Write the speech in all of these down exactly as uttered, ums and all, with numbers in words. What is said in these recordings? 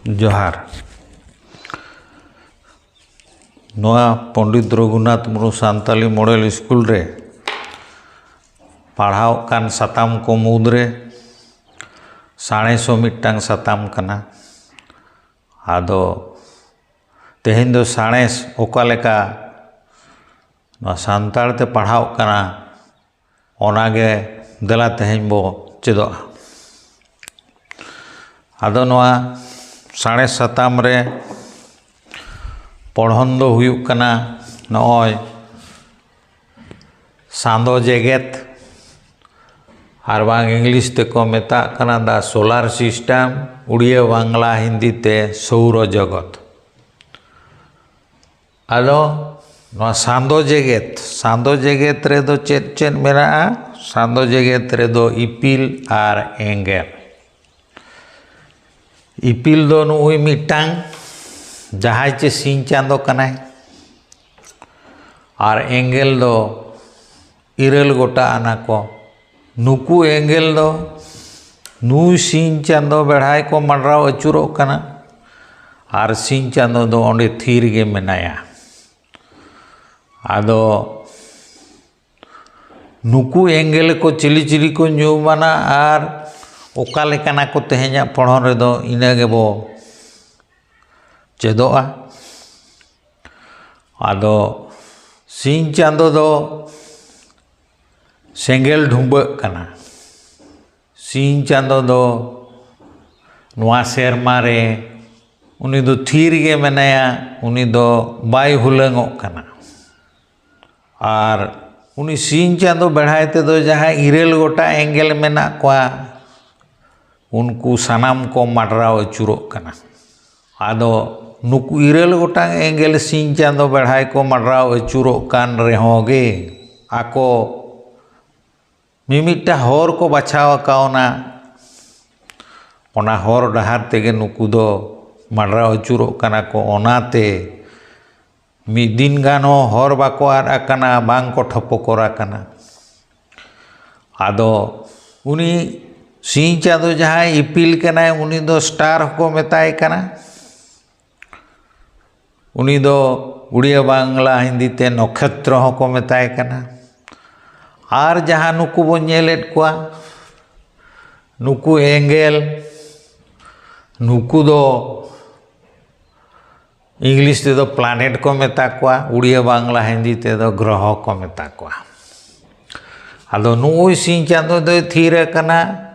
ᱡᱚᱦᱟᱨ᱾ ᱱᱚᱣᱟ Pandit Raghunath Murmu Santali model school ᱨᱮ ᱯᱟᱲᱦᱟᱣ ᱠᱟᱱ ᱥᱟᱛᱟᱢ ᱠᱚ ᱢᱩᱫᱽᱨᱮ ᱥᱟᱬᱮᱥ ᱦᱚᱸ ᱢᱤᱫᱴᱟᱝ ᱥᱟᱛᱟᱢ ᱠᱟᱱᱟ᱾ ᱟᱫᱚ ᱛᱮᱦᱮᱧ ᱫᱚ ᱥᱟᱬᱮᱥ ᱚᱠᱟ ᱞᱮᱠᱟ ᱱᱚᱣᱟ ᱥᱟᱱᱛᱟᱲ ᱛᱮ ᱯᱟᱲᱦᱟᱣ ᱠᱟᱱᱟ, ᱚᱱᱟᱜᱮ ᱫᱮᱞᱟ ᱛᱮᱦᱮᱧ ᱵᱚ ᱪᱮᱫᱚᱜᱼᱟ᱾ ᱟᱫᱚ ᱱᱚᱣᱟ ᱥᱟᱬᱮᱥ ᱥᱟᱛᱟᱢ ᱨᱮ ᱯᱚᱲᱦᱚᱱ ᱫᱚ ᱦᱩᱭᱩᱜ ᱠᱟᱱᱟ ᱱᱚᱜᱼᱚᱭ ᱥᱟᱸᱫᱚ ᱡᱮᱜᱮᱛ, ᱟᱨ ᱵᱟᱝ ᱤᱝᱞᱤᱥ ᱛᱮᱠᱚ ᱢᱮᱛᱟᱜ ᱠᱟᱱᱟ the solar system, Odia, Bangla, Hindi ᱛᱮ ᱥᱳᱣᱨᱚ ᱡᱚᱜᱚᱛ᱾ ᱟᱫᱚ ᱱᱚᱣᱟ ᱥᱟᱸᱫᱚ ᱡᱮᱜᱮᱛ, ᱥᱟᱸᱫᱚ ᱡᱮᱜᱮᱛ ᱨᱮᱫᱚ ᱪᱮᱫ ᱪᱮᱫ ᱢᱮᱱᱟᱜᱼᱟ? ᱥᱟᱸᱫᱚ ᱡᱮᱜᱮᱛ ᱨᱮᱫᱚ ᱤᱯᱤᱞ ᱟᱨ ᱮᱸᱜᱮᱞ᱾ ᱤᱯᱤᱞ ᱫᱚ ᱱᱩᱜᱼᱩᱭ ᱢᱤᱫᱴᱟᱝ, ᱡᱟᱦᱟᱸᱭ ᱪᱮ ᱥᱤᱧ ᱪᱟᱸᱫᱚ ᱠᱟᱱᱟᱭ, ᱟᱨ ᱮᱸᱜᱮᱞ ᱫᱚ ᱤᱨᱟᱹᱞ ᱜᱚᱴᱟ ᱟᱱᱟ ᱠᱚ᱾ ᱱᱩᱠᱩ ᱮᱸᱜᱮᱞ ᱫᱚ ᱱᱩᱭ ᱥᱤᱧ ᱪᱟᱸᱫᱚ ᱵᱮᱲᱦᱟᱭ ᱠᱚ ᱢᱟᱰᱨᱟᱣ ᱟᱹᱪᱩᱨᱚᱜ ᱠᱟᱱᱟ, ᱟᱨ ᱥᱤᱧ ᱪᱟᱸᱫᱚ ᱫᱚ ᱚᱸᱰᱮ ᱛᱷᱤᱨ ᱜᱮ ᱢᱮᱱᱟᱭᱟ᱾ ᱟᱫᱚ ᱱᱩᱠᱩ ᱮᱸᱜᱮᱞ ᱠᱚ ᱪᱤᱞᱤ ᱪᱤᱞᱤ ᱠᱚ ᱧᱩᱢᱟᱱᱟ ᱟᱨ ᱚᱠᱟ ᱞᱮᱠᱟᱱᱟ ᱠᱚ ᱛᱮᱦᱮᱧᱟᱜ ᱯᱚᱲᱦᱚᱱ ᱨᱮᱫᱚ ᱤᱱᱟᱹ ᱜᱮᱵᱚ ᱪᱮᱫᱚᱜᱼᱟ᱾ ᱟᱫᱚ ᱥᱤᱧ ᱪᱟᱸᱫᱚ ᱫᱚ ᱥᱮᱸᱜᱮᱞ ᱰᱷᱩᱸᱵᱟᱹᱜ ᱠᱟᱱᱟ᱾ ᱥᱤᱧ ᱪᱟᱸᱫᱚ ᱫᱚ ᱱᱚᱣᱟ ᱥᱮᱨᱢᱟ ᱨᱮ ᱩᱱᱤ ᱫᱚ ᱛᱷᱤᱨ ᱜᱮ ᱢᱮᱱᱟᱭᱟ, ᱩᱱᱤ ᱫᱚ ᱵᱟᱭ ᱦᱩᱞᱟᱹᱝᱚᱜ ᱠᱟᱱᱟ᱾ ᱟᱨ ᱩᱱᱤ ᱥᱤᱧ ᱪᱟᱸᱫᱚ ᱵᱮᱲᱦᱟᱭ ᱛᱮᱫᱚ ᱡᱟᱦᱟᱸ ᱤᱨᱟᱹᱞ ᱜᱚᱴᱟ ᱮᱸᱜᱮᱞ ᱢᱮᱱᱟᱜ ᱠᱚᱣᱟ, ᱩᱱᱠᱩ ᱥᱟᱱᱟᱢ ᱠᱚ ᱢᱟᱰᱨᱟᱣ ᱟᱹᱪᱩᱨᱚᱜ ᱠᱟᱱᱟ᱾ ᱟᱫᱚ ᱱᱩᱠᱩ ᱤᱨᱟᱹᱞ ᱜᱚᱴᱟᱝ ᱮᱸᱜᱮᱞ ᱥᱤᱧ ᱪᱟᱸᱫᱚ ᱵᱮᱲᱦᱟᱭ ᱠᱚ ᱢᱟᱰᱨᱟᱣ ᱟᱹᱪᱩᱨᱚᱜ ᱠᱟᱱ ᱨᱮᱦᱚᱸ ᱜᱮ, ᱟᱠᱚ ᱢᱤᱢᱤᱫᱴᱟᱝ ᱦᱚᱨ ᱠᱚ ᱵᱟᱪᱷᱟᱣ ᱟᱠᱟᱣᱱᱟ᱾ ᱚᱱᱟ ᱦᱚᱨ ᱰᱟᱦᱟᱨ ᱛᱮᱜᱮ ᱱᱩᱠᱩ ᱫᱚ ᱢᱟᱰᱨᱟᱣ ᱟᱹᱪᱩᱨᱚᱜ ᱠᱟᱱᱟ ᱠᱚ᱾ ᱚᱱᱟᱛᱮ ᱢᱤᱫ ᱫᱤᱱ ᱜᱟᱱ ᱦᱚᱸ ᱦᱚᱨ ᱵᱟᱠᱚ ᱟᱫ ᱟᱠᱟᱱᱟ, ᱵᱟᱝ ᱠᱚ ᱴᱷᱚᱯᱚᱠᱚᱨ ᱟᱠᱟᱱᱟ᱾ ᱟᱫᱚ ᱩᱱᱤ ᱥᱤᱧ ᱪᱟᱸᱫᱚ ᱡᱟᱦᱟᱸᱭ ᱤᱯᱤᱞ ᱠᱟᱱᱟᱭ, ᱩᱱᱤ ᱫᱚ ᱥᱴᱟᱨ ᱦᱚᱸᱠᱚ ᱢᱮᱛᱟᱭ ᱠᱟᱱᱟ᱾ ᱩᱱᱤ ᱫᱚ ᱩᱲᱤᱭᱟ, ᱵᱟᱝᱞᱟ, ᱦᱤᱱᱫᱤ ᱛᱮ ᱱᱚᱠᱷᱮᱛᱨᱚ ᱦᱚᱸᱠᱚ ᱢᱮᱛᱟᱭ ᱠᱟᱱᱟ᱾ ᱟᱨ ᱡᱟᱦᱟᱸ ᱱᱩᱠᱩ ᱵᱚᱱ ᱧᱮᱞᱮᱫ ᱠᱚᱣᱟ, ᱱᱩᱠᱩ ᱮᱸᱜᱮᱞ, ᱱᱩᱠᱩ ᱫᱚ ᱤᱝᱞᱤᱥ ᱛᱮᱫᱚ ᱯᱞᱟᱱᱮᱴ ᱠᱚ ᱢᱮᱛᱟ ᱠᱚᱣᱟ, ᱩᱲᱤᱭᱟ, ᱵᱟᱝᱞᱟ, ᱦᱤᱱᱫᱤ ᱛᱮᱫᱚ ᱜᱨᱚᱦᱚ ᱠᱚ ᱢᱮᱛᱟ ᱠᱚᱣᱟ᱾ ᱟᱫᱚ ᱱᱩᱜᱼᱩᱭ ᱥᱤᱧ ᱪᱟᱸᱫᱚ ᱫᱚᱭ ᱛᱷᱤᱨ ᱟᱠᱟᱱᱟ᱾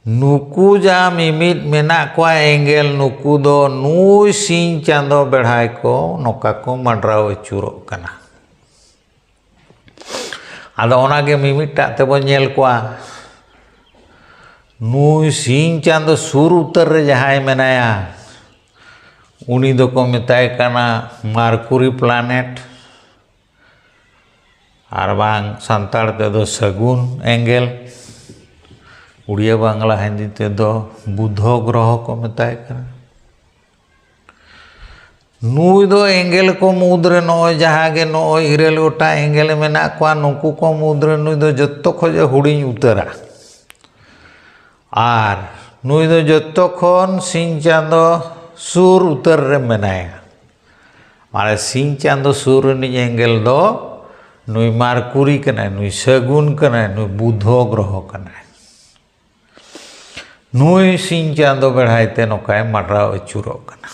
ᱱᱩᱠᱩ ᱡᱟ ᱢᱤᱢᱤᱫ ᱢᱮᱱᱟᱜ ᱠᱚᱣᱟ ᱮᱸᱜᱮᱞ, ᱱᱩᱠᱩ ᱫᱚ ᱱᱩᱭ ᱥᱤᱧ ᱪᱟᱸᱫᱚ ᱵᱮᱲᱦᱟᱭ ᱠᱚ ᱱᱚᱝᱠᱟ ᱠᱚ ᱢᱟᱰᱨᱟᱣ ᱟᱹᱪᱩᱨᱚᱜ ᱠᱟᱱᱟ᱾ ᱟᱫᱚ ᱚᱱᱟᱜᱮ ᱢᱤᱢᱤᱫᱴᱟᱜ ᱛᱮᱵᱚᱱ ᱧᱮᱞ ᱠᱚᱣᱟ᱾ ᱱᱩᱭ ᱥᱤᱧ ᱪᱟᱸᱫᱚ ᱥᱩᱨ ᱩᱛᱟᱹᱨ ᱨᱮ ᱡᱟᱦᱟᱸᱭ ᱢᱮᱱᱟᱭᱟ, ᱩᱱᱤ ᱫᱚᱠᱚ ᱢᱮᱛᱟᱭ ᱠᱟᱱᱟ ᱢᱟᱨᱠᱩᱨᱤ ᱯᱞᱟᱱᱮᱴ, ᱟᱨ ᱵᱟᱝ ᱥᱟᱱᱛᱟᱲ ᱛᱮᱫᱚ ᱥᱟᱹᱜᱩᱱ ᱮᱸᱜᱮᱞ᱾ ᱩᱲᱤᱭᱟ, ᱵᱟᱝᱞᱟ, ᱦᱤᱱᱫᱤ ᱛᱮᱫᱚ ᱵᱩᱫᱷᱚ ᱜᱨᱚᱦᱚ ᱠᱚ ᱢᱮᱛᱟᱭ ᱠᱟᱱᱟ᱾ ᱱᱩᱭ ᱫᱚ ᱮᱸᱜᱮᱞ ᱠᱚ ᱢᱩᱫᱽᱨᱮ ᱱᱚᱜᱼᱚᱭ ᱡᱟᱦᱟᱸ ᱜᱮ ᱱᱚᱜᱼᱚᱭ ᱤᱨᱟᱹᱞ ᱜᱚᱴᱟᱝ ᱮᱸᱜᱮᱞ ᱢᱮᱱᱟᱜ ᱠᱚᱣᱟ, ᱱᱩᱠᱩ ᱠᱚ ᱢᱩᱫᱽᱨᱮ ᱱᱩᱭ ᱫᱚ ᱡᱚᱛᱚ ᱠᱷᱚᱡ ᱮ ᱦᱩᱰᱤᱧ ᱩᱛᱟᱹᱨᱟ᱾ ᱟᱨ ᱱᱩᱭ ᱫᱚ ᱡᱚᱛᱚ ᱠᱷᱚᱱ ᱥᱤᱧ ᱪᱟᱸᱫᱚ ᱥᱩᱨ ᱩᱛᱟᱹᱨ ᱨᱮ ᱢᱮᱱᱟᱭᱟ᱾ ᱢᱟᱱᱮ ᱥᱤᱧ ᱪᱟᱸᱫᱚ ᱥᱩᱨ ᱨᱤᱱᱤᱡ ᱮᱸᱜᱮᱞ ᱫᱚ ᱱᱩᱭ ᱢᱟᱨᱠᱩᱨᱤ ᱠᱟᱱᱟᱭ, ᱱᱩᱭ ᱥᱟᱹᱜᱩᱱ ᱠᱟᱱᱟᱭ, ᱱᱩᱭ ᱵᱩᱫᱷᱚ ᱜᱨᱚᱦᱚ ᱠᱟᱱᱟᱭ᱾ ᱱᱩᱭ ᱥᱤᱧ ᱪᱟᱸᱫᱚ ᱵᱮᱲᱦᱟᱭ ᱛᱮ ᱱᱚᱝᱠᱟᱭ ᱢᱟᱰᱨᱟᱣ ᱟᱹᱪᱩᱨᱚᱜ ᱠᱟᱱᱟ᱾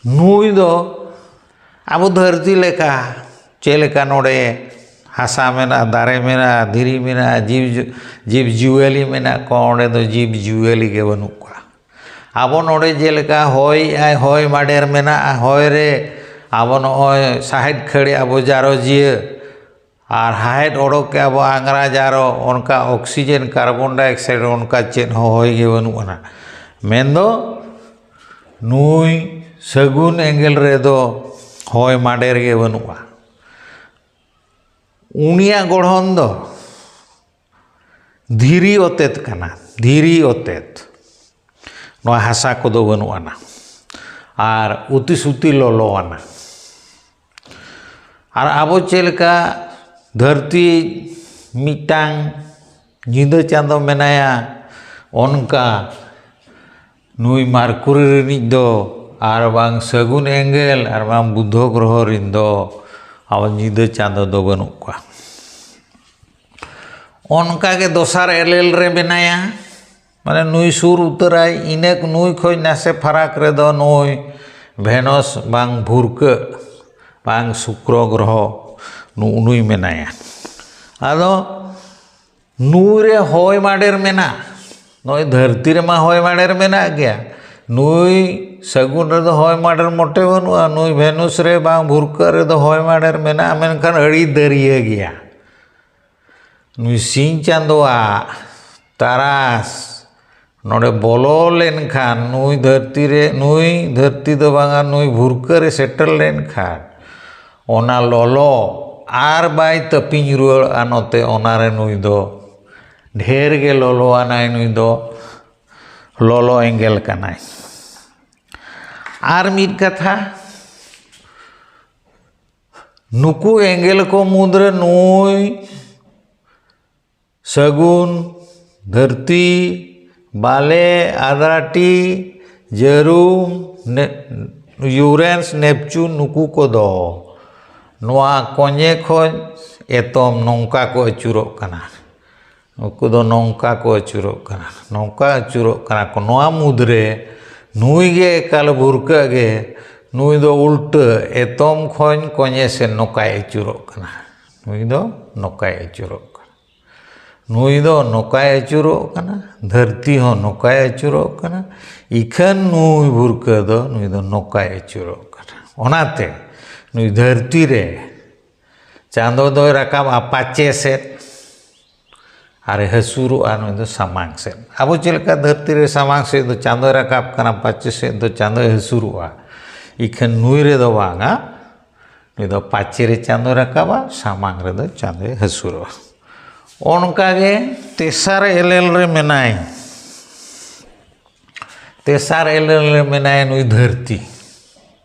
ᱱᱩᱭ ᱫᱚ ᱟᱵᱚ ᱫᱷᱟᱹᱨᱛᱤ ᱞᱮᱠᱟ, ᱪᱮᱫ ᱞᱮᱠᱟ ᱱᱚᱰᱮ ᱦᱟᱥᱟ ᱢᱮᱱᱟᱜᱼᱟ, ᱫᱟᱨᱮ ᱢᱮᱱᱟᱜᱼᱟ, ᱫᱷᱤᱨᱤ ᱢᱮᱱᱟᱜᱼᱟ, ᱡᱤᱵᱽ ᱡᱤᱵᱽ ᱡᱤᱭᱟᱹᱞᱤ ᱢᱮᱱᱟᱜ ᱠᱚᱣᱟ, ᱚᱸᱰᱮ ᱫᱚ ᱡᱤᱵᱽ ᱡᱤᱭᱟᱹᱞᱤ ᱜᱮ ᱵᱟᱹᱱᱩᱜ ᱠᱚᱣᱟ᱾ ᱟᱵᱚ ᱱᱚᱰᱮ ᱡᱮᱞᱮᱠᱟ ᱦᱚᱭ ᱟᱭ, ᱦᱚᱭ ᱢᱟᱰᱮᱨ ᱢᱮᱱᱟᱜᱼᱟ, ᱦᱚᱭ ᱨᱮ ᱟᱵᱚ ᱱᱚᱜᱼᱚᱭ ᱥᱟᱦᱮᱫ ᱠᱷᱟᱹᱲᱮ ᱟᱵᱚ ᱡᱟᱨᱚ ᱡᱤᱭᱟᱹ, ᱟᱨ ᱦᱟᱦᱮᱫ ᱚᱰᱚᱠ ᱠᱮᱜᱼᱟ ᱵᱚ ᱟᱝᱜᱽᱨᱟ ᱡᱟᱨᱚ, ᱚᱱᱠᱟ ᱚᱠᱥᱤᱡᱮᱱ, ᱠᱟᱨᱵᱚᱱ ᱰᱟᱭᱚᱠᱥᱟᱭᱤᱰ, ᱚᱱᱠᱟ ᱪᱮᱫ ᱦᱚᱸ ᱦᱚᱭ ᱜᱮ ᱵᱟᱹᱱᱩᱜ ᱟᱱᱟ᱾ ᱢᱮᱱᱫᱚ ᱱᱩᱭ ᱥᱟᱹᱜᱩᱱ ᱮᱸᱜᱮᱞ ᱨᱮᱫᱚ ᱦᱚᱭ ᱢᱟᱰᱮᱨ ᱜᱮ ᱵᱟᱹᱱᱩᱜᱼᱟ᱾ ᱩᱱᱤᱭᱟᱜ ᱜᱚᱲᱦᱚᱱ ᱫᱚ ᱫᱷᱤᱨᱤ ᱚᱛᱮᱛ ᱠᱟᱱᱟ, ᱫᱷᱤᱨᱤ ᱚᱛᱮᱛ᱾ ᱱᱚᱣᱟ ᱦᱟᱥᱟ ᱠᱚᱫᱚ ᱵᱟᱹᱱᱩᱜ ᱟᱱᱟ᱾ ᱟᱨ ᱩᱛᱤ ᱥᱩᱛᱤ ᱞᱚᱞᱚ ᱟᱱᱟ᱾ ᱟᱨ ᱟᱵᱚ ᱪᱮᱫ ᱞᱮᱠᱟ ᱫᱷᱟᱹᱨᱛᱤ ᱢᱤᱫᱴᱟᱝ ᱧᱤᱫᱟᱹ ᱪᱟᱸᱫᱚ ᱢᱮᱱᱟᱭᱟ, ᱚᱱᱠᱟ ᱱᱩᱭ ᱢᱟᱨᱠᱩᱨᱤ ᱨᱤᱱᱤᱡ ᱫᱚ ᱟᱨ ᱵᱟᱝ ᱥᱟᱹᱜᱩᱱ ᱮᱸᱜᱮᱞ ᱟᱨ ᱵᱟᱝ ᱵᱩᱫᱷᱚ ᱜᱨᱚᱦᱚ ᱨᱤᱱ ᱫᱚ ᱟᱵᱚ ᱧᱤᱫᱟᱹ ᱪᱟᱸᱫᱚ ᱫᱚ ᱵᱟᱹᱱᱩᱜ ᱠᱚᱣᱟ᱾ ᱚᱱᱠᱟ ᱜᱮ ᱫᱚᱥᱟᱨ ᱮᱞᱮᱞ ᱨᱮ ᱢᱮᱱᱟᱭᱟ, ᱢᱟᱱᱮ ᱱᱩᱭ ᱥᱩᱨ ᱩᱛᱟᱹᱨᱟᱭ, ᱤᱱᱟᱹ ᱱᱩᱭ ᱠᱷᱚᱱ ᱱᱟᱥᱮ ᱯᱷᱟᱨᱟᱠ ᱨᱮᱫᱚ ᱱᱩᱭ ᱵᱷᱮᱱᱚᱥ ᱵᱟᱝ ᱵᱷᱩᱨᱠᱟᱹᱜ ᱵᱟᱝ ᱥᱩᱠᱨᱚ ᱜᱨᱚᱦᱚ ᱱᱩ-, ᱱᱩᱭ ᱢᱮᱱᱟᱭᱟ᱾ ᱟᱫᱚ ᱱᱩᱭ ᱨᱮ ᱦᱚᱭ ᱢᱟᱰᱮᱨ ᱢᱮᱱᱟᱜ, ᱱᱚᱜᱼᱚᱭ ᱫᱷᱟᱹᱨᱛᱤ ᱨᱮᱢᱟ ᱦᱚᱭ ᱢᱟᱰᱮᱨ ᱢᱮᱱᱟᱜ ᱜᱮᱭᱟ, ᱱᱩᱭ ᱥᱟᱹᱜᱩᱱ ᱨᱮᱫᱚ ᱦᱚᱭ ᱢᱟᱰᱮᱨ ᱢᱚᱴᱮ ᱵᱟᱹᱱᱩᱜᱼᱟ, ᱱᱩᱭ ᱵᱷᱮᱱᱩᱥ ᱨᱮ ᱵᱟᱝ ᱵᱷᱩᱨᱠᱟᱹᱜ ᱨᱮᱫᱚ ᱦᱚᱭ ᱢᱟᱰᱮᱨ ᱢᱮᱱᱟᱜᱼᱟ, ᱢᱮᱱᱠᱷᱟᱱ ᱟᱹᱰᱤ ᱫᱟᱹᱨᱭᱟᱹ ᱜᱮᱭᱟ᱾ ᱱᱩᱭ ᱥᱤᱧ ᱪᱟᱸᱫᱚᱣᱟᱜ ᱛᱟᱨᱟᱥ ᱱᱚᱰᱮ ᱵᱚᱞᱚ ᱞᱮᱱᱠᱷᱟᱱ, ᱱᱩᱭ ᱫᱷᱟᱹᱨᱛᱤ ᱨᱮ, ᱱᱩᱭ ᱫᱷᱟᱹᱨᱛᱤ ᱫᱚ ᱵᱟᱝᱟ, ᱱᱩᱭ ᱵᱷᱩᱨᱠᱟᱹ ᱨᱮ ᱥᱮᱴᱮᱨ ᱞᱮᱱᱠᱷᱟᱱ, ᱚᱱᱟ ᱞᱚᱞᱚ ᱟᱨ ᱵᱟᱭ ᱛᱟᱹᱯᱤᱧ ᱨᱩᱣᱟᱹᱲᱚᱜᱼᱟ ᱱᱚᱛᱮ, ᱚᱱᱟᱨᱮ ᱱᱩᱭ ᱫᱚ ᱰᱷᱮᱨ ᱜᱮ ᱞᱚᱞᱚᱣᱟᱱᱟᱭ, ᱱᱩᱭ ᱫᱚ ᱞᱚᱞᱚ ᱮᱸᱜᱮᱞ ᱠᱟᱱᱟᱭ᱾ ᱟᱨ ᱢᱤᱫ ᱠᱟᱛᱷᱟ, ᱱᱩᱠᱩ ᱮᱸᱜᱮᱞ ᱠᱚ ᱢᱩᱫᱽᱨᱮ ᱱᱩᱭ ᱥᱟᱹᱜᱩᱱ, ᱫᱷᱟᱹᱨᱛᱤ, ᱵᱟᱞᱮ, ᱟᱫᱨᱟᱴᱤ, ᱡᱟᱹᱨᱩᱢ, ᱱᱮ-, ᱤᱭᱩᱨᱮᱱᱥ, ᱱᱮᱯᱪᱩᱱ, ᱱᱩᱠᱩ ᱠᱚᱫᱚ ᱱᱚᱣᱟ ᱠᱚᱧᱮ ᱠᱷᱚᱱ ᱮᱛᱚᱢ ᱱᱚᱝᱠᱟ ᱠᱚ ᱟᱹᱪᱩᱨᱚᱜ ᱠᱟᱱᱟ᱾ ᱱᱩᱠᱩ ᱫᱚ ᱱᱚᱝᱠᱟ ᱠᱚ ᱟᱹᱪᱩᱨᱚᱜ ᱠᱟᱱᱟ, ᱱᱚᱝᱠᱟ ᱟᱹᱪᱩᱨᱚᱜ ᱠᱟᱱᱟ ᱠᱚ᱾ ᱱᱚᱣᱟ ᱢᱩᱫᱽᱨᱮ ᱱᱩᱭ ᱜᱮ ᱮᱠᱟᱞ ᱵᱷᱩᱨᱠᱟᱹᱜ ᱜᱮ, ᱱᱩᱭ ᱫᱚ ᱩᱞᱴᱟᱹ ᱮᱛᱚᱢ ᱠᱷᱚᱱ ᱠᱚᱧᱮ ᱥᱮᱫ ᱱᱚᱝᱠᱟᱭ ᱟᱹᱪᱩᱨᱚᱜ ᱠᱟᱱᱟ᱾ ᱱᱩᱭ ᱫᱚ ᱱᱚᱝᱠᱟᱭ ᱟᱹᱪᱩᱨᱚᱜ ᱠᱟᱱᱟ᱾ ᱱᱩᱭ ᱫᱚ ᱱᱚᱝᱠᱟᱭ ᱟᱹᱪᱩᱨᱚᱜ ᱠᱟᱱᱟ, ᱫᱷᱟᱹᱨᱛᱤ ᱦᱚᱸ ᱱᱚᱝᱠᱟᱭ ᱟᱹᱪᱩᱨᱚᱜ ᱠᱟᱱᱟ, ᱤᱠᱷᱟᱹᱱ ᱱᱩᱭ ᱵᱷᱩᱨᱠᱟᱹ ᱫᱚ, ᱱᱩᱭ ᱫᱚ ᱱᱚᱝᱠᱟᱭ ᱟᱹᱪᱩᱨᱚᱜ ᱠᱟᱱᱟ᱾ ᱚᱱᱟᱛᱮ ᱱᱩᱭ ᱫᱷᱟᱹᱨᱛᱤ ᱨᱮ ᱪᱟᱸᱫᱚ ᱫᱚᱭ ᱨᱟᱠᱟᱵᱼᱟ ᱯᱟᱪᱮ ᱥᱮᱫ ᱟᱨᱮ ᱦᱟᱹᱥᱩᱨᱚᱜᱼᱟ, ᱱᱩᱭ ᱫᱚ ᱥᱟᱢᱟᱝ ᱥᱮᱫ᱾ ᱟᱵᱚ ᱪᱮᱫ ᱞᱮᱠᱟ ᱫᱷᱟᱹᱨᱛᱤ ᱨᱮ ᱥᱟᱢᱟᱝ ᱥᱮᱫ ᱫᱚ ᱪᱟᱸᱫᱚᱭ ᱨᱟᱠᱟᱵ ᱠᱟᱱᱟ, ᱯᱟᱪᱮ ᱥᱮᱫ ᱫᱚ ᱪᱟᱸᱫᱚᱭ ᱦᱟᱹᱥᱩᱨᱚᱜᱼᱟ, ᱤᱠᱷᱟᱹᱱ ᱱᱩᱭ ᱨᱮᱫᱚ ᱵᱟᱝᱟ, ᱱᱩᱭ ᱫᱚ ᱯᱟᱪᱮ ᱨᱮ ᱪᱟᱸᱫᱚᱭ ᱨᱟᱠᱟᱵᱟ, ᱥᱟᱢᱟᱝ ᱨᱮᱫᱚ ᱪᱟᱸᱫᱚᱭ ᱦᱟᱹᱥᱩᱨᱚᱜᱼᱟ᱾ ᱚᱱᱠᱟᱜᱮ ᱛᱮᱥᱟᱨ ᱮᱞᱮᱞ ᱨᱮ ᱢᱮᱱᱟᱭ, ᱛᱮᱥᱟᱨ ᱮᱞᱮᱞ ᱨᱮ ᱢᱮᱱᱟᱭ ᱱᱩᱭ ᱫᱷᱟᱹᱨᱛᱤ᱾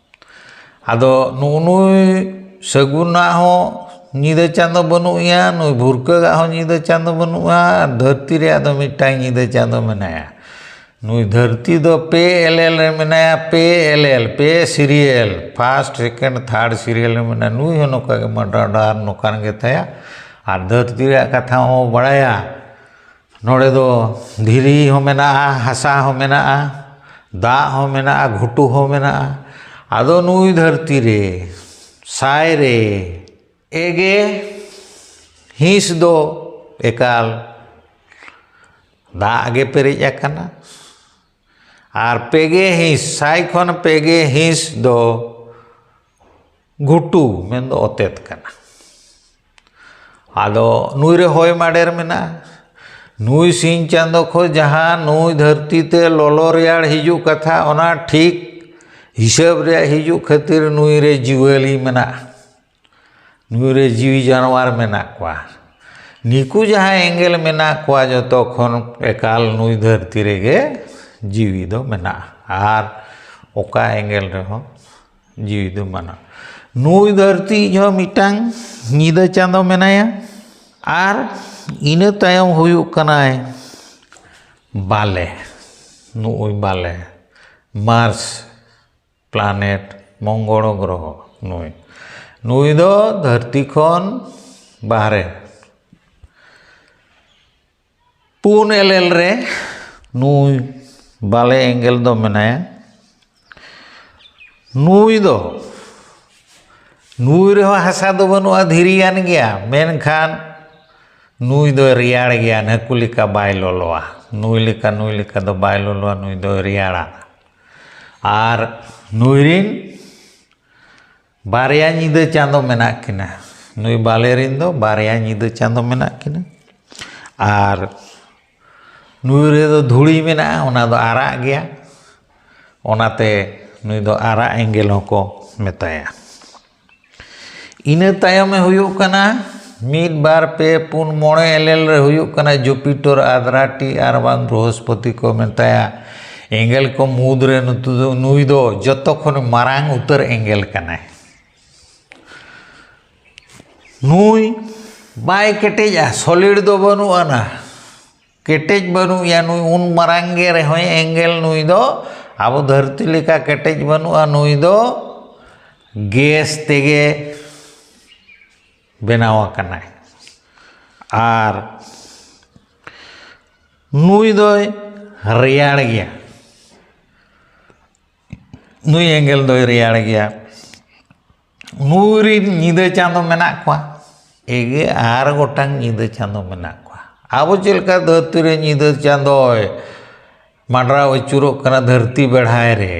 ᱟᱫᱚ ᱱᱩᱜᱼᱩ ᱱᱩᱭ ᱥᱟᱹᱜᱩᱱᱟᱜ ᱦᱚᱸ ᱧᱤᱫᱟᱹ ᱪᱟᱸᱫᱚ ᱵᱟᱹᱱᱩᱜ ᱮᱭᱟ, ᱱᱩᱭ ᱵᱷᱩᱨᱠᱟᱹᱜᱟᱜ ᱦᱚᱸ ᱧᱤᱫᱟᱹ ᱪᱟᱸᱫᱚ ᱵᱟᱹᱱᱩᱜᱼᱟ, ᱟᱨ ᱫᱷᱟᱹᱨᱛᱤ ᱨᱮᱭᱟᱜ ᱫᱚ ᱢᱤᱫᱴᱟᱝ ᱧᱤᱫᱟᱹ ᱪᱟᱸᱫᱚ ᱢᱮᱱᱟᱭᱟ᱾ ᱱᱩᱭ ᱫᱷᱟᱹᱨᱛᱤ ᱫᱚ ᱯᱮ ᱮᱞ ᱮᱞ ᱨᱮ ᱢᱮᱱᱟᱭᱟ, ᱯᱮ ᱮᱞ ᱮᱞ, ᱯᱮ serial, first, second, third serial ᱨᱮ ᱢᱮᱱᱟᱭᱟ᱾ ᱱᱩᱭ ᱦᱚᱸ ᱱᱚᱝᱠᱟ ᱜᱮ ᱢᱟᱰᱟᱰᱟᱨ ᱱᱚᱝᱠᱟᱱ ᱜᱮ ᱛᱟᱭᱟ᱾ ᱟᱨ ᱫᱷᱟᱹᱨᱛᱤ ᱨᱮᱭᱟᱜ ᱠᱟᱛᱷᱟ ᱦᱚᱸ ᱵᱟᱲᱟᱭᱟ, ᱱᱚᱰᱮ ᱫᱚ ᱫᱷᱤᱨᱤ ᱦᱚᱸ ᱢᱮᱱᱟᱜᱼᱟ, ᱦᱟᱥᱟ ᱦᱚᱸ ᱢᱮᱱᱟᱜᱼᱟ, ᱫᱟᱜ ᱦᱚᱸ ᱢᱮᱱᱟᱜᱼᱟ, ᱜᱷᱩᱴᱩ ᱦᱚᱸ ᱢᱮᱱᱟᱜᱼᱟ᱾ ᱟᱫᱚ ᱱᱩᱭ ᱫᱷᱟᱹᱨᱛᱤ ᱨᱮ ᱥᱟᱭ ᱨᱮ ᱮᱜᱮ ᱦᱤᱸᱥ ᱫᱚ ᱮᱠᱟᱞ ᱫᱟᱜ ᱜᱮ ᱯᱮᱨᱮᱡ ᱟᱠᱟᱱᱟ, ᱟᱨ ᱯᱮᱜᱮ ᱦᱤᱸᱥ, ᱥᱟᱭ ᱠᱷᱚᱱ ᱯᱮᱜᱮ ᱦᱤᱸᱥ ᱫᱚ ᱜᱷᱩᱴᱩ, ᱢᱮᱱᱫᱚ ᱚᱛᱮᱛ ᱠᱟᱱᱟ᱾ ᱟᱫᱚ ᱱᱩᱭ ᱨᱮ ᱦᱚᱭ ᱢᱟᱰᱮᱨ ᱢᱮᱱᱟᱜᱼᱟ᱾ ᱱᱩᱭ ᱥᱤᱧ ᱪᱟᱸᱫᱚ ᱠᱷᱚᱱ ᱡᱟᱦᱟᱸ ᱱᱩᱭ ᱫᱷᱟᱹᱨᱛᱤ ᱛᱮ ᱞᱚᱞᱚ ᱨᱮᱭᱟᱲ ᱦᱤᱡᱩᱜ ᱠᱟᱛᱷᱟ, ᱚᱱᱟ ᱴᱷᱤᱠ ᱦᱤᱥᱟᱹᱵ ᱨᱮᱭᱟᱜ ᱦᱤᱡᱩᱜ ᱠᱷᱟᱹᱛᱤᱨ ᱱᱩᱭ ᱨᱮ ᱡᱤᱣᱟᱹᱞᱤ ᱢᱮᱱᱟᱜᱼᱟ, ᱱᱩᱭ ᱨᱮ ᱡᱤᱣᱤ ᱡᱟᱱᱣᱟᱨ ᱢᱮᱱᱟᱜ ᱠᱚᱣᱟ᱾ ᱱᱤᱠᱩ ᱡᱟᱦᱟᱸ ᱮᱸᱜᱮᱞ ᱢᱮᱱᱟᱜ ᱠᱚᱣᱟ, ᱡᱚᱛᱚ ᱠᱷᱚᱱ ᱮᱠᱟᱞ ᱱᱩᱭ ᱫᱷᱟᱹᱨᱛᱤ ᱨᱮᱜᱮ ᱡᱤᱣᱤ ᱫᱚ ᱢᱮᱱᱟᱜᱼᱟ᱾ ᱟᱨ ᱚᱠᱟ ᱮᱸᱜᱮᱞ ᱨᱮᱦᱚᱸ ᱡᱤᱣᱤ ᱫᱚ ᱢᱮᱱᱟᱜᱼᱟ᱾ ᱱᱩᱭ ᱫᱷᱟᱹᱨᱛᱤ ᱦᱚᱸ ᱢᱤᱫᱴᱟᱝ ᱧᱤᱫᱟᱹ ᱪᱟᱸᱫᱚ ᱢᱮᱱᱟᱭᱟ᱾ ᱟᱨ ᱤᱱᱟᱹ ᱛᱟᱭᱚᱢ ᱦᱩᱭᱩᱜ ᱠᱟᱱᱟᱭ ᱵᱟᱞᱮ᱾ ᱱᱩᱜᱼᱩᱭ ᱵᱟᱞᱮ, ᱢᱟᱨᱥ planet, ᱢᱚᱝᱜᱚᱞ ᱜᱨᱚᱦᱚ᱾ ᱱᱩᱭ, ᱱᱩᱭ ᱫᱚ ᱫᱷᱟᱹᱨᱛᱤ ᱠᱷᱚᱱ ᱵᱟᱦᱨᱮ ᱯᱩᱱ ᱮᱞ ᱮᱞ ᱨᱮ ᱱᱩᱭ ᱵᱟᱞᱮ ᱮᱸᱜᱮᱞ ᱫᱚ ᱢᱮᱱᱟᱭᱟ᱾ ᱱᱩᱭ ᱫᱚ, ᱱᱩᱭ ᱨᱮᱦᱚᱸ ᱦᱟᱥᱟ ᱫᱚ ᱵᱟᱹᱱᱩᱜᱼᱟ, ᱫᱷᱤᱨᱤᱭᱟᱱ ᱜᱮᱭᱟ, ᱢᱮᱱᱠᱷᱟᱱ ᱱᱩᱭ ᱫᱚ ᱨᱮᱭᱟᱲ ᱜᱮᱭᱟ, ᱱᱟᱹᱠᱩ ᱞᱮᱠᱟ ᱵᱟᱭ ᱞᱚᱞᱚᱣᱟ᱾ ᱱᱩᱭ ᱞᱮᱠᱟ, ᱱᱩᱭ ᱞᱮᱠᱟ ᱫᱚ ᱵᱟᱭ ᱞᱚᱞᱚᱣᱟ, ᱱᱩᱭ ᱫᱚ ᱨᱮᱭᱟᱲᱟ᱾ ᱟᱨ ᱱᱩᱭ ᱨᱤᱱ ᱵᱟᱨᱭᱟ ᱧᱤᱫᱟᱹ ᱪᱟᱸᱫᱚ ᱢᱮᱱᱟᱜ ᱠᱤᱱᱟ᱾ ᱱᱩᱭ ᱵᱟᱞᱮ ᱨᱤᱱ ᱫᱚ ᱵᱟᱨᱭᱟ ᱧᱤᱫᱟᱹ ᱪᱟᱸᱫᱚ ᱢᱮᱱᱟᱜ ᱠᱤᱱᱟ᱾ ᱟᱨ ᱱᱩᱭ ᱨᱮᱫᱚ ᱫᱷᱩᱲᱤ ᱢᱮᱱᱟᱜᱼᱟ, ᱚᱱᱟ ᱫᱚ ᱟᱨᱟᱜ ᱜᱮᱭᱟ, ᱚᱱᱟᱛᱮ ᱱᱩᱭ ᱫᱚ ᱟᱨᱟᱜ ᱮᱸᱜᱮᱞ ᱦᱚᱸᱠᱚ ᱢᱮᱛᱟᱭᱟ᱾ ᱤᱱᱟᱹ ᱛᱟᱭᱚᱢᱮ ᱦᱩᱭᱩᱜ ᱠᱟᱱᱟ ᱢᱤᱫ, ᱵᱟᱨ, ᱯᱮ, ᱯᱩᱱ, ᱢᱚᱬᱮ ᱮᱞ ᱮᱞ ᱨᱮ ᱦᱩᱭᱩᱜ ᱠᱟᱱᱟ ᱡᱩᱯᱤᱴᱚᱨ, ᱟᱫᱽᱨᱟᱴᱤ ᱟᱨ ᱵᱟᱝ ᱵᱨᱚᱦᱚᱥᱯᱚᱛᱤ ᱠᱚ ᱢᱮᱛᱟᱭᱟ᱾ ᱮᱸᱜᱮᱞ ᱠᱚ ᱢᱩᱫᱽᱨᱮ ᱱᱩᱛᱩ ᱫᱚ, ᱱᱩᱭ ᱫᱚ ᱡᱚᱛᱚ ᱠᱷᱚᱱ ᱢᱟᱨᱟᱝ ᱩᱛᱟᱹᱨ ᱮᱸᱜᱮᱞ ᱠᱟᱱᱟᱭ᱾ ᱱᱩᱭ ᱵᱟᱭ ᱠᱮᱴᱮᱡᱼᱟ, ᱥᱚᱞᱤᱰ ᱫᱚ ᱵᱟᱹᱱᱩᱜ ᱟᱱᱟ, ᱠᱮᱴᱮᱡ ᱵᱟᱹᱱᱩᱜ ᱮᱭᱟ ᱱᱩᱭ᱾ ᱩᱱ ᱢᱟᱨᱟᱝ ᱜᱮ ᱨᱮᱦᱚᱸᱭ ᱮᱸᱜᱮᱞ, ᱱᱩᱭ ᱫᱚ ᱟᱵᱚ ᱫᱷᱟᱹᱨᱛᱤ ᱞᱮᱠᱟ ᱠᱮᱴᱮᱡ ᱵᱟᱹᱱᱩᱜᱼᱟ, ᱱᱩᱭ ᱫᱚ ᱜᱮᱥ ᱛᱮᱜᱮ ᱵᱮᱱᱟᱣ ᱟᱠᱟᱱᱟᱭ᱾ ᱟᱨ ᱱᱩᱭ ᱫᱚᱭ ᱨᱮᱭᱟᱲ ᱜᱮᱭᱟ, ᱱᱩᱭ ᱮᱸᱜᱮᱞ ᱫᱚᱭ ᱨᱮᱭᱟᱲ ᱜᱮᱭᱟ᱾ ᱱᱩᱭ ᱨᱤᱱ ᱧᱤᱫᱟᱹ ᱪᱟᱸᱫᱚ ᱢᱮᱱᱟᱜ ᱠᱚᱣᱟ, ᱮᱜᱮ ᱟᱨ ᱜᱚᱴᱟᱝ ᱧᱤᱫᱟᱹ ᱪᱟᱸᱫᱚ ᱢᱮᱱᱟᱜ ᱠᱚᱣᱟ᱾ ᱟᱵᱚ ᱪᱮᱫ ᱞᱮᱠᱟ ᱫᱷᱟᱹᱨᱛᱤ ᱨᱮ ᱧᱤᱫᱟᱹ ᱪᱟᱸᱫᱚᱭ ᱢᱟᱰᱨᱟᱣ ᱟᱹᱪᱩᱨᱚᱜ ᱠᱟᱱᱟ ᱫᱷᱟᱹᱨᱛᱤ ᱵᱮᱲᱦᱟᱭ ᱨᱮ,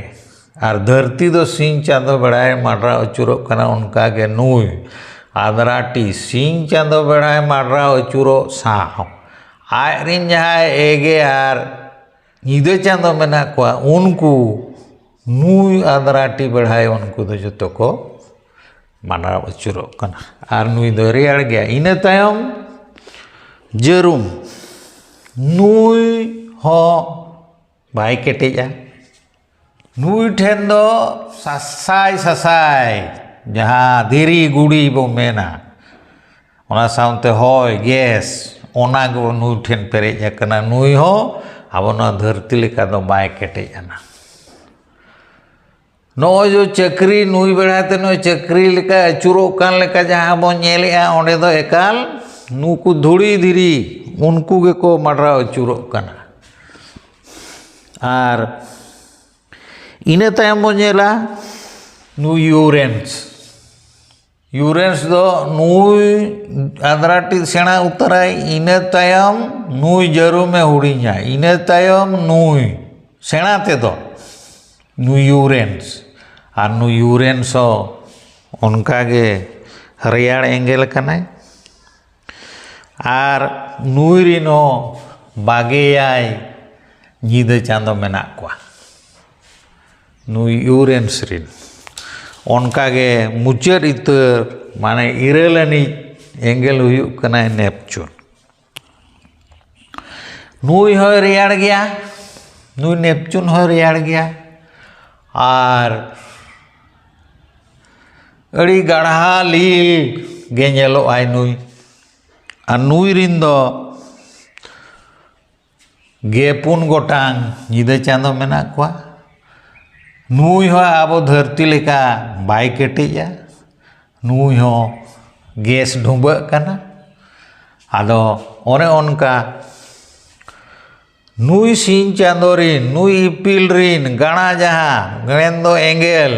ᱟᱨ ᱫᱷᱟᱹᱨᱛᱤ ᱫᱚ ᱥᱤᱧ ᱪᱟᱸᱫᱚ ᱵᱮᱲᱦᱟᱭ ᱢᱟᱰᱨᱟᱣ ᱟᱹᱪᱩᱨᱚᱜ ᱠᱟᱱᱟ, ᱚᱱᱠᱟ ᱜᱮ ᱱᱩᱭ ᱟᱫᱽᱨᱟᱴᱤ ᱥᱤᱧ ᱪᱟᱸᱫᱚ ᱵᱮᱲᱦᱟᱭ ᱢᱟᱰᱨᱟᱣ ᱟᱹᱪᱩᱨᱚᱜ ᱥᱟᱶ ᱟᱡ ᱨᱤᱱ ᱡᱟᱦᱟᱸᱭ ᱮᱜᱮ ᱟᱨ ᱧᱤᱫᱟᱹ ᱪᱟᱸᱫᱚ ᱢᱮᱱᱟᱜ ᱠᱚᱣᱟ, ᱩᱱᱠᱩ ᱱᱩᱭ ᱟᱫᱽᱨᱟᱴᱤ ᱵᱮᱲᱦᱟᱭ ᱩᱱᱠᱩ ᱫᱚ ᱡᱚᱛᱚ ᱠᱚ ᱢᱟᱰᱨᱟᱣ ᱟᱹᱪᱩᱨᱚᱜ ᱠᱟᱱᱟ᱾ ᱟᱨ ᱱᱩᱭ ᱫᱚ ᱨᱮᱭᱟᱲ ᱜᱮᱭᱟ᱾ ᱤᱱᱟᱹ ᱛᱟᱭᱚᱢ ᱡᱟᱹᱨᱩᱢ, ᱱᱩᱭ ᱦᱚᱸ ᱵᱟᱭ ᱠᱮᱴᱮᱡᱼᱟ᱾ ᱱᱩᱭ ᱴᱷᱮᱱ ᱫᱚ ᱥᱟᱥᱟᱭ ᱥᱟᱥᱟᱭ ᱡᱟᱦᱟᱸ ᱫᱷᱤᱨᱤ ᱜᱩᱲᱤ ᱵᱚ ᱢᱮᱱᱟ, ᱚᱱᱟ ᱥᱟᱶᱛᱮ ᱦᱚᱭ, ᱜᱮᱥ, ᱚᱱᱟ ᱜᱮ ᱱᱩᱭ ᱴᱷᱮᱱ ᱯᱮᱨᱮᱡ ᱟᱠᱟᱱᱟ᱾ ᱱᱩᱭ ᱦᱚᱸ ᱟᱵᱚ ᱱᱚᱣᱟ ᱫᱷᱟᱹᱨᱛᱤ ᱞᱮᱠᱟ ᱫᱚ ᱵᱟᱭ ᱠᱮᱴᱮᱡ ᱟᱱᱟ᱾ ᱱᱚᱜᱼᱚᱭ ᱡᱮ ᱪᱟᱹᱠᱨᱤ, ᱱᱩᱭ ᱵᱮᱲᱦᱟᱭ ᱛᱮ ᱱᱚᱜᱼᱚᱭ ᱪᱟᱹᱠᱨᱤ ᱞᱮᱠᱟ ᱟᱹᱪᱩᱨᱚᱜ ᱠᱟᱱ ᱞᱮᱠᱟ ᱡᱟᱦᱟᱸ ᱵᱚᱱ ᱧᱮᱞᱮᱜᱼᱟ, ᱚᱸᱰᱮ ᱫᱚ ᱮᱠᱟᱞ ᱱᱩᱠᱩ ᱫᱷᱩᱲᱤ ᱫᱷᱤᱨᱤ ᱩᱱᱠᱩ ᱜᱮᱠᱚ ᱢᱟᱰᱨᱟᱣ ᱟᱹᱪᱩᱨᱚᱜ ᱠᱟᱱᱟ᱾ ᱟᱨ ᱤᱱᱟᱹ ᱛᱟᱭᱚᱢ ᱵᱚᱱ ᱧᱮᱞᱟ ᱱᱩᱭ ᱤᱭᱩᱨᱮᱱᱥ᱾ ᱤᱭᱩᱨᱮᱱᱥ ᱫᱚ ᱱᱩᱭ ᱟᱫᱽᱨᱟᱴᱤ ᱥᱮᱬᱟ ᱩᱛᱟᱹᱨᱟᱭ, ᱤᱱᱟᱹ ᱛᱟᱭᱚᱢ ᱱᱩᱭ ᱡᱟᱹᱨᱩᱢᱮ ᱦᱩᱰᱤᱧᱟ, ᱤᱱᱟᱹ ᱛᱟᱭᱚᱢ ᱱᱩᱭ ᱥᱮᱬᱟ ᱛᱮᱫᱚ ᱱᱩᱭ ᱤᱭᱩᱨᱮᱱᱥ᱾ ᱟᱨ ᱱᱩᱭ ᱤᱭᱩᱨᱮᱱᱥ ᱦᱚᱸ ᱚᱱᱠᱟᱜᱮ ᱨᱮᱭᱟᱲ ᱮᱸᱜᱮᱞ ᱠᱟᱱᱟᱭ᱾ ᱟᱨ ᱱᱩᱭ ᱨᱤᱱ ᱦᱚᱸ ᱵᱟᱜᱮᱭᱟᱭ ᱧᱤᱫᱟᱹ ᱪᱟᱸᱫᱚ ᱢᱮᱱᱟᱜ ᱠᱚᱣᱟ, ᱱᱩᱭ ᱤᱭᱩᱨᱮᱱᱥ ᱨᱤᱱ᱾ ᱚᱱᱠᱟᱜᱮ ᱢᱩᱪᱟᱹᱫ ᱩᱛᱟᱹᱨ, ᱢᱟᱱᱮ ᱤᱨᱟᱹᱞ ᱟᱹᱱᱤᱡ ᱮᱸᱜᱮᱞ ᱦᱩᱭᱩᱜ ᱠᱟᱱᱟᱭ ᱱᱮᱯᱪᱩᱱ᱾ ᱱᱩᱭ ᱦᱚᱸᱭ ᱨᱮᱭᱟᱲ ᱜᱮᱭᱟ, ᱱᱩᱭ ᱱᱮᱯᱪᱩᱱ ᱦᱚᱸᱭ ᱨᱮᱭᱟᱲ ᱜᱮᱭᱟ᱾ ᱟᱨ ᱟᱹᱰᱤ ᱜᱟᱲᱦᱟ ᱞᱤᱞ ᱜᱮ ᱧᱮᱞᱚᱜ ᱟᱭ ᱱᱩᱭ᱾ ᱟᱨ ᱱᱩᱭ ᱨᱤᱱ ᱫᱚ ᱜᱮ ᱯᱩᱱ ᱜᱚᱴᱟᱝ ᱧᱤᱫᱟᱹ ᱪᱟᱸᱫᱚ ᱢᱮᱱᱟᱜ ᱠᱚᱣᱟ᱾ ᱱᱩᱭ ᱦᱚᱸ ᱟᱵᱚ ᱫᱷᱟᱹᱨᱛᱤ ᱞᱮᱠᱟ ᱵᱟᱭ ᱠᱮᱴᱮᱡᱟ᱾ ᱱᱩᱭ ᱦᱚᱸ ᱜᱮᱥ ᱰᱷᱩᱸᱵᱟᱹᱜ ᱠᱟᱱᱟ᱾ ᱟᱫᱚ ᱚᱱᱮ ᱚᱱᱠᱟ ᱱᱩᱭ ᱥᱤᱧ ᱪᱟᱸᱫᱚ ᱨᱤᱱ, ᱱᱩᱭ ᱤᱯᱤᱞ ᱨᱤᱱ ᱜᱟᱬᱟ ᱡᱟᱦᱟᱸ ᱢᱮᱱᱫᱚ ᱮᱸᱜᱮᱞ,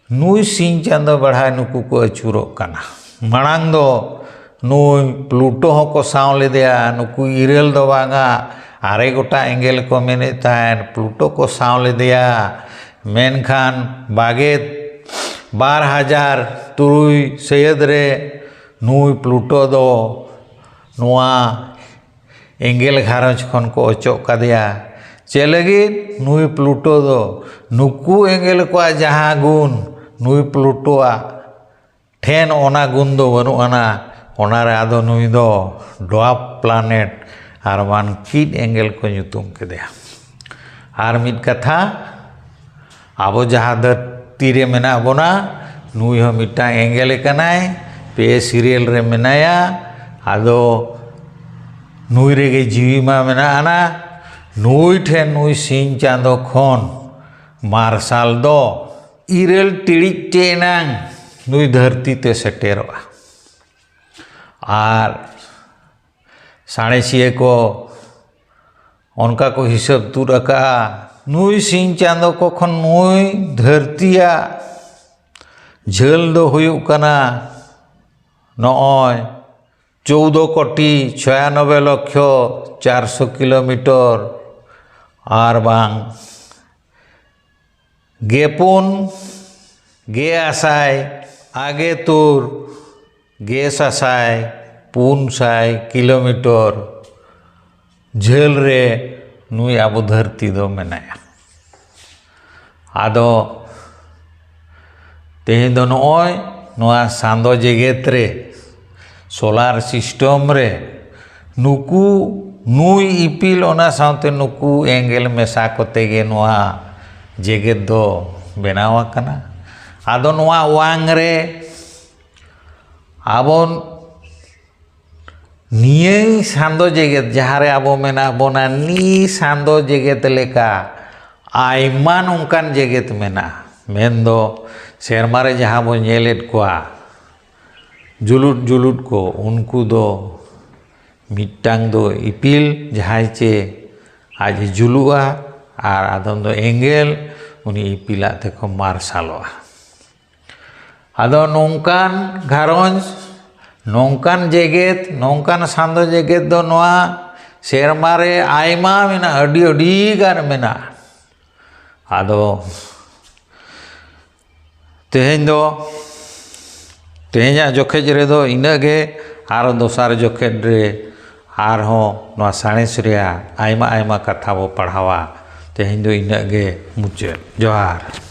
ᱱᱩᱭ ᱥᱤᱧ ᱪᱟᱸᱫᱚ ᱵᱮᱲᱦᱟᱭ ᱱᱩᱠᱩ ᱠᱚ ᱟᱹᱪᱩᱨᱚᱜ ᱠᱟᱱᱟ᱾ ᱢᱟᱲᱟᱝ ᱫᱚ ᱱᱩᱭ ᱯᱞᱩᱴᱳ ᱦᱚᱸᱠᱚ ᱥᱟᱶ ᱞᱮᱫᱮᱭᱟ, ᱱᱩᱠᱩ ᱤᱨᱟᱹᱞ ᱫᱚ ᱵᱟᱝᱟ, ᱟᱨᱮ ᱜᱚᱴᱟᱝ ᱮᱸᱜᱮᱞ ᱠᱚ ᱢᱮᱱᱮᱫ ᱛᱟᱦᱮᱸᱫ, ᱯᱞᱩᱴᱳ ᱠᱚ ᱥᱟᱶ ᱞᱮᱫᱮᱭᱟ᱾ ᱢᱮᱱᱠᱷᱟᱱ ᱵᱟᱜᱮ ᱵᱟᱨ ᱦᱟᱡᱟᱨ ᱛᱩᱨᱩᱭ ᱥᱟᱹᱭᱟᱹᱫ ᱨᱮ ᱱᱩᱭ ᱯᱞᱩᱴᱳ ᱫᱚ ᱱᱚᱣᱟ ᱮᱸᱜᱮᱞ ᱜᱷᱟᱨᱚᱸᱡᱽ ᱠᱷᱚᱱ ᱠᱚ ᱚᱪᱚᱜ ᱠᱟᱫᱮᱭᱟ᱾ ᱪᱮᱫ ᱞᱟᱹᱜᱤᱫ? ᱱᱩᱭ ᱯᱞᱩᱴᱳ ᱫᱚ ᱱᱩᱠᱩ ᱮᱸᱜᱮᱞ ᱠᱚᱣᱟᱜ ᱡᱟᱦᱟᱸ ᱜᱩᱱ, ᱱᱩᱭ ᱯᱞᱩᱴᱳᱣᱟᱜ ᱴᱷᱮᱱ ᱚᱱᱟ ᱜᱩᱱ ᱫᱚ ᱵᱟᱹᱱᱩᱜ ᱟᱱᱟ᱾ ᱚᱱᱟᱨᱮ ᱟᱫᱚ ᱱᱩᱭ ᱫᱚ ᱰᱣᱟᱨᱯ ᱯᱞᱟᱱᱮᱴ ᱟᱨ ᱵᱟᱝ ᱠᱤᱰ ᱮᱸᱜᱮᱞ ᱠᱚ ᱧᱩᱛᱩᱢ ᱠᱮᱫᱮᱭᱟ᱾ ᱟᱨ ᱢᱤᱫ ᱠᱟᱛᱷᱟ, ᱟᱵᱚ ᱡᱟᱦᱟᱸ ᱫᱷᱟᱹᱨᱛᱤ ᱨᱮ ᱢᱮᱱᱟᱜ ᱵᱚᱱᱟ, ᱱᱩᱭ ᱦᱚᱸ ᱢᱤᱫᱴᱟᱝ ᱮᱸᱜᱮᱞ ᱠᱟᱱᱟᱭ, ᱯᱮ ᱥᱤᱨᱤᱭᱟᱞ ᱨᱮ ᱢᱮᱱᱟᱭᱟ᱾ ᱟᱫᱚ ᱱᱩᱭ ᱨᱮᱜᱮ ᱡᱤᱣᱤ ᱢᱟ ᱢᱮᱱᱟᱜ ᱟᱱᱟ᱾ ᱱᱩᱭ ᱴᱷᱮᱱ ᱱᱩᱭ ᱥᱤᱧ ᱪᱟᱸᱫᱚ ᱠᱷᱚᱱ ᱢᱟᱨᱥᱟᱞ ᱫᱚ ᱤᱨᱟᱹᱞ ᱴᱤᱲᱤᱡ ᱛᱮ ᱮᱱᱟᱝ ᱱᱩᱭ ᱫᱷᱟᱹᱨᱛᱤ ᱛᱮ ᱥᱮᱴᱮᱨᱚᱜᱼᱟ᱾ ᱟᱨ ᱥᱟᱬᱮᱥᱤᱭᱟᱹ ᱠᱚ ᱚᱱᱠᱟ ᱠᱚ ᱦᱤᱥᱟᱹᱵ ᱛᱩᱫ ᱟᱠᱟᱫᱼᱟ, ᱱᱩᱭ ᱥᱤᱧ ᱪᱟᱸᱫᱚ ᱠᱚ ᱠᱷᱚᱱ ᱱᱩᱭ ᱫᱷᱟᱹᱨᱛᱤᱭᱟᱜ ᱡᱷᱟᱹᱞ ᱫᱚ ᱦᱩᱭᱩᱜ ᱠᱟᱱᱟ ᱱᱚᱜᱼᱚᱭ ᱪᱳᱣᱫᱚ ᱠᱳᱴᱤ ᱪᱷᱚᱭᱟᱱᱚᱵᱵᱳᱭ ᱞᱚᱠᱠᱷᱚ ᱪᱟᱨᱥᱚ ᱠᱤᱞᱳᱢᱤᱴᱟᱨ, ᱟᱨ ᱵᱟᱝ ᱜᱮᱯᱩᱱ ᱜᱮ ᱟᱥᱟᱭ ᱟᱜᱮ ᱛᱩᱨ ᱜᱮ ᱥᱟᱥᱟᱭ ᱯᱩᱱ ᱥᱟᱭ ᱠᱤᱞᱳᱢᱤᱴᱟᱨ ᱡᱷᱟᱹᱞ ᱨᱮ ᱱᱩᱭ ᱟᱵᱚ ᱫᱷᱟᱹᱨᱛᱤ ᱫᱚ ᱢᱮᱱᱟᱭᱟ᱾ ᱟᱫᱚ ᱛᱮᱦᱮᱧ ᱫᱚ ᱱᱚᱜᱼᱚᱭ ᱱᱚᱣᱟ ᱥᱟᱸᱫᱚ ᱡᱮᱜᱮᱛ ᱨᱮ, ᱥᱳᱞᱟᱨ ᱥᱤᱥᱴᱮᱢ ᱨᱮ ᱱᱩᱠᱩ, ᱱᱩᱭ ᱤᱯᱤᱞ, ᱚᱱᱟ ᱥᱟᱶᱛᱮ ᱱᱩᱠᱩ ᱮᱸᱜᱮᱞ ᱢᱮᱥᱟ ᱠᱚᱛᱮ ᱜᱮ ᱱᱚᱣᱟ ᱡᱮᱜᱮᱛ ᱫᱚ ᱵᱮᱱᱟᱣ ᱟᱠᱟᱱᱟ᱾ ᱟᱫᱚ ᱱᱚᱣᱟ ᱚᱣᱟᱝ ᱨᱮ ᱟᱵᱚ ᱱᱤᱭᱟᱹ ᱥᱟᱸᱫᱚ ᱡᱮᱜᱮᱛ, ᱡᱟᱦᱟᱸ ᱨᱮ ᱟᱵᱚ ᱢᱮᱱᱟᱜ ᱵᱚᱱᱟ, ᱱᱤᱭᱟᱹ ᱥᱟᱸᱫᱚ ᱡᱮᱜᱮᱛ ᱞᱮᱠᱟ ᱟᱭᱢᱟ ᱱᱚᱝᱠᱟᱱ ᱡᱮᱜᱮᱛ ᱢᱮᱱᱟᱜᱼᱟ᱾ ᱢᱮᱱᱫᱚ ᱥᱮᱨᱢᱟ ᱨᱮ ᱡᱟᱦᱟᱸ ᱵᱚᱱ ᱧᱮᱞᱮᱫ ᱠᱚᱣᱟ ᱡᱩᱞᱩᱫ ᱡᱩᱞᱩᱫ ᱠᱚ, ᱩᱱᱠᱩ ᱫᱚ ᱢᱤᱫᱴᱟᱝ ᱫᱚ ᱤᱯᱤᱞ, ᱡᱟᱦᱟᱸᱭ ᱪᱮ ᱟᱡ ᱮ ᱡᱩᱞᱩᱜᱼᱟ, ᱟᱨ ᱟᱫᱚᱢ ᱫᱚ ᱮᱸᱜᱮᱞ, ᱩᱱᱤ ᱤᱯᱤᱞᱟᱜ ᱛᱮᱠᱚ ᱢᱟᱨᱥᱟᱞᱚᱜᱼᱟ᱾ ᱟᱫᱚ ᱱᱚᱝᱠᱟᱱ ᱜᱷᱟᱨᱚᱸᱡᱽ, ᱱᱚᱝᱠᱟᱱ ᱡᱮᱜᱮᱛ, ᱱᱚᱝᱠᱟᱱ ᱥᱟᱸᱫᱚ ᱡᱮᱜᱮᱛ ᱫᱚ ᱱᱚᱣᱟ ᱥᱮᱨᱢᱟ ᱨᱮ ᱟᱭᱢᱟ ᱢᱮᱱᱟᱜᱼᱟ, ᱟᱹᱰᱤ, ᱟᱹᱰᱤ ᱜᱟᱱ ᱢᱮᱱᱟᱜᱼᱟ᱾ ᱟᱫᱚ ᱛᱮᱦᱮᱧ ᱫᱚ, ᱛᱮᱦᱮᱧᱟᱜ ᱡᱚᱠᱷᱮᱡ ᱨᱮᱫᱚ ᱤᱱᱟᱹᱜ ᱜᱮ, ᱟᱨ ᱫᱚᱥᱟᱨ ᱡᱚᱠᱷᱮᱡ ᱨᱮ ᱟᱨᱦᱚᱸ ᱱᱚᱣᱟ ᱥᱟᱬᱮᱥ ᱨᱮᱭᱟᱜ ᱟᱭᱢᱟ, ᱟᱭᱢᱟ ᱠᱟᱛᱷᱟ ᱵᱚ ᱯᱟᱲᱦᱟᱣᱟ᱾ ᱛᱮᱦᱮᱧ ᱫᱚ ᱤᱱᱟᱹᱜ ᱜᱮ ᱢᱩᱪᱟᱹᱫ᱾ ᱡᱚᱦᱟᱨ᱾